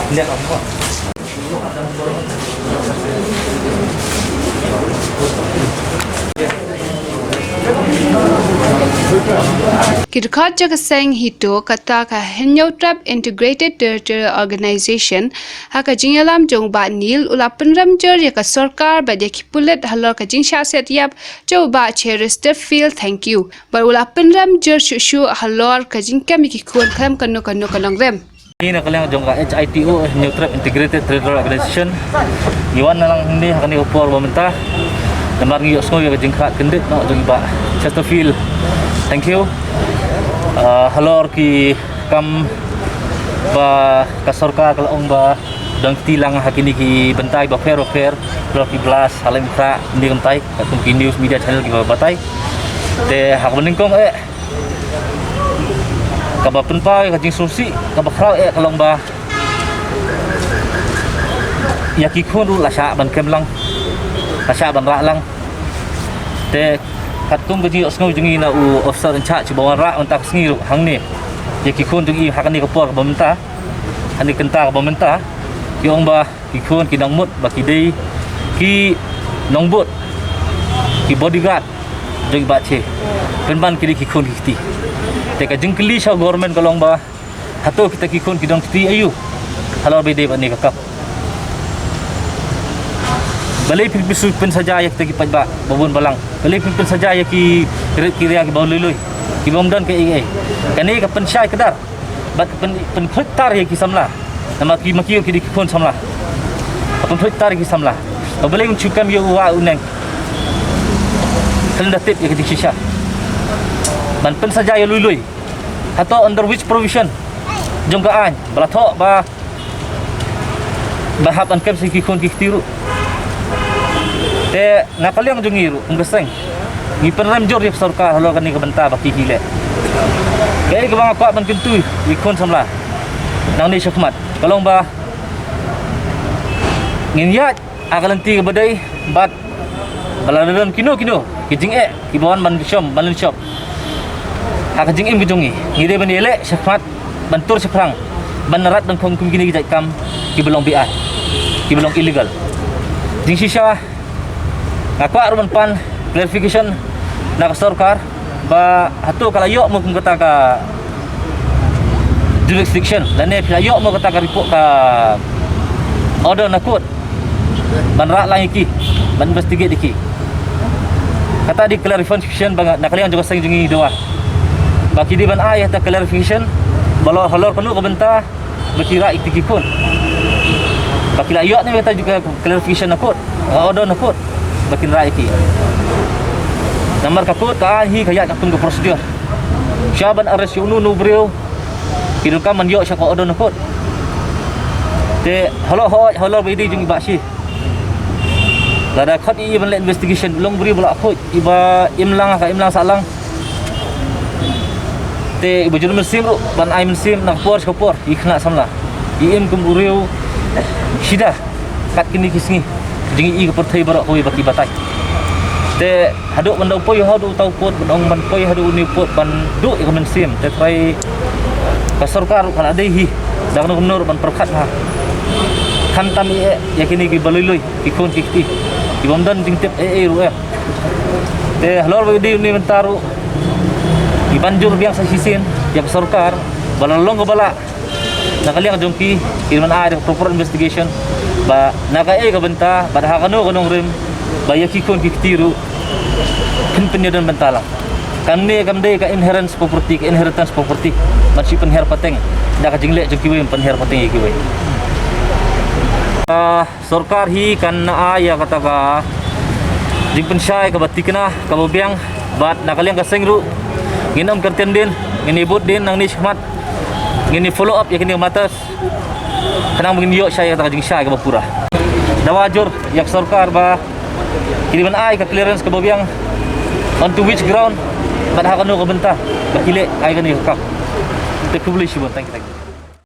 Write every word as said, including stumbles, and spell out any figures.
Ki dkhot jong ka seng HITO kata ka Hynñiewtrep Integrated Territorial Organization, ha ka jingïalam jong u Bah Neil, u la pynrem jur ïa ka sorkar bad ïa ki pulit halor ka jingshah set ïap jong u Bah Cheristerfield Thangkhiew. Bad u la pynrem jur shuh shuh halor ka jingkem ïa ki khun khlem kano kano ka nongrim. Ngi na ka liang jong ka HITO, Hynñiewtrep Integrated Territorial Organization, ngi wan lang hangne ha kane ka por ba mynta namar ngi ïohsngew ïa ka jingkyrpad kyndit noh jong i Bah Cheristerfield Thangkhiew. Ah, halor ki kam ba ka sorkar ka la ong ba don kti lang ha kine ki bynta ba pher ba pher, halor ki blast, ha lem khra, kine ki bynta, katkum ki news media channel ki ba batai. Te ha kaba nyngkong eh, kaba pynpaw ïa ka jingsngewsih kaba khraw eh ka long ba ïa ki khun ruh la shah ban kem lang, la shah ban rah lang. Te katkum ka jingïohsngew jong ngi na u officer in charge ba wanrah mynta ka sngi ruh hangne ïa ki khun jong ngi ha kane ka por kaba mynta, ha kane ka kynta kaba mynta, ki ong ba ki khun ki nang mut ba ki dei ki nongbud, ki bodyguard jong i Bah Che. Pynban ki dei ki khun ki kti. Te ka jingkylli sha government ka long ba hato kita ki khun ki don kti aïu halor ba ïadei bad kane ka kam? Balei phin pynsu-, pynsaja ïa kita ki paidbah ba bun balang? Balei phin pynsaja ïa ki rit ki ria ki ba lui lui, ki bym don kaei kaei? Kane ka pynshai kdar bad ka pyn, pynpyrkhat ïa ki samla. Namar ki ma ki ki dei ki khun samla. Ka pynpyrkhat ïa ki samla. Ba balei un shu kem ïa u wah u neng? Khlem da tip ïa ka jingshisha. Ban pynsaja ïa lui lui. Hato under which provision jong ka aiñ ba la thoh ba, ba hap ban kem sha ki khun ki kti ruh? Te na ka liang jong ngi ruh kum ka seng, ngi pynrem jur ïa ka sorkar halor kane ka bynta ba ki hi leh. Kaei kaba nga kwah ban kyntu ïa ki khun samla nangne shakhmat ka long ba ngin ïaid ha ka lynti kaba dei bad ba lada don kino kino ki jingeh kiba wan ban shong ban lynshop ha ka jingim ka jong ngi, ngi dei ban ïaleh shakhmat ban tur shaphrang, ban rat ban khong kum kine ki jait kam kiba long be-aiñ, kiba long illegal. Jingshisha nga kwah ruh ban pan clarification na ka sorkar ba hato ka la ïoh mo kum kata ka jurisdiction lane phi la ïoh mo kata ka report, ka order na court ban rah lang ïa ki, ban investigate ïa ki? Kata dei clarification ba nga, na ka liang jong ka seng jong ngi, dawa ba ki dei ban ai kata clarification ba halor, halor kano ka bynta ba ki rah ïa ki khun. Ba ki la ïoh ne kata ka clarification na court, ka order na court ba kin rah ïa ki? Namar ka court ka aiñ hi ka ïaid katkum ka procedure. Shuwa ban arrest ïa uno uno u briew ki donkam ban ïoh sha ka order na court. Te halor, halor, halor ba ïadei jong i Bah Che, lada khot ïa i ban leh investigation, long briew ba la khuid, iba im lang ka im lang sah lang. Te iba jur mynsiem ruh ban ai mynsiem na ka por sha ka por ïa ki khynnah samla. I im kum u riew shida kat kine ki sngi, jingïohi ka pyrthei baroh kawei ba ki batai. Te haduh ban da poi haduh uta u pud, ban ong ban poi haduh une u pud ban duh ïa ka mynsiem. Te trai ka sorkar ruh ka la dei hi da kano kano ruh ban pyrkhat bha, khamtam ïa, ïa kine kiba lui lui, ki khun ki kti, ki bym don jingtip ei ei ruh eh. Te halor ba ïadei une mynta ruh ngi ban jur biang sa shisien ïa ka sorkar ba la long kaba lah na ka liang jong ki, kin ban ai da ka proper investigation ba na kaei ka bynta bad ha kano ka nongrim ba ïa ki khun ki kti ruh kin pynïadon bynta lang. Kane kam dei ka inheritance property, ka inheritance property. Ban shu pynher pateng da ka jingleh jong kiwei, pynher pateng ïa kiwei. Ah, sorkar hi kan ai ïa kata ka jingpynshai kaba thikna, kaba biang, bad na ka liang ka seng ruh ngin ym kyrteng dien, ngin ïa bud dien nangne shakhmat, ngin ïa follow up ïa kine ki matters khnang ba ngin ïoh shai ïa kata ka jingshai kaba pura. Dawa jur ïa ka sorkar ba ki dei ban ai ka clearance kaba biang, on to which ground bad ha kano ka bynta ba ki leh ai kane ka kam. Te khublei shibun, thank you, thank you.